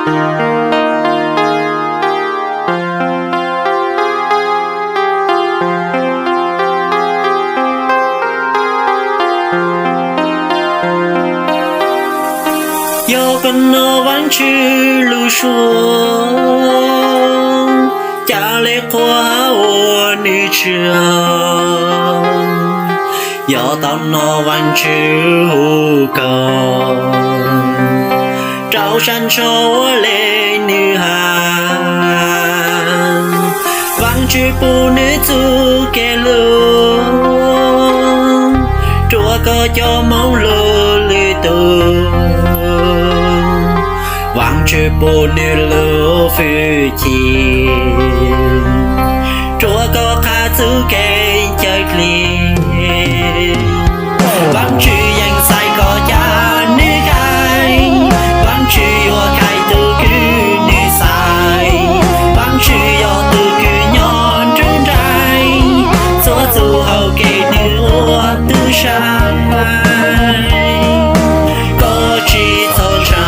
Yog koj hnov Vaajtswv lug suav, ca le qhuas ua nwg tsaug. Yog tau hnov Vaajtswv hu koj, rau sab ntsho ua le nwg has. Vaajtswv pum nwg txuj kev lug, rua koj cov moov lug lwm tug. Vaajtswv pum nwg lub fwj chim, rua koj qha txuj kev cawm dlig. Vaajtswv yeej txais koj ca nwg kais, Vaajtswv yuav kais tug kws nwg xaiv. Vaajtswv yog tug kws nyob nruab nraim, txhua txuj hauv kev nwg ua tub sab, koj tsi txhob ntshai.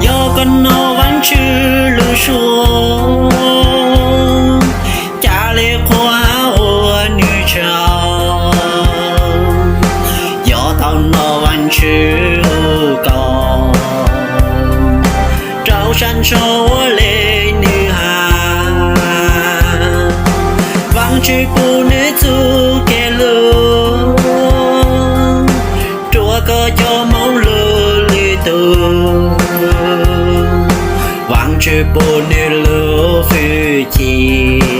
Yog koj hnov Vaajtswv lug suav, ca le qhuas ua nwg tsaug. Yog tau hnov Vaajtswv hu koj, rau sab ntsho ua le nwg has. Vaajtswv pum nwg txuj kev lug, rua koj cov moov lug lwm tug. Vaajtswv pum nwg lub fwj chim,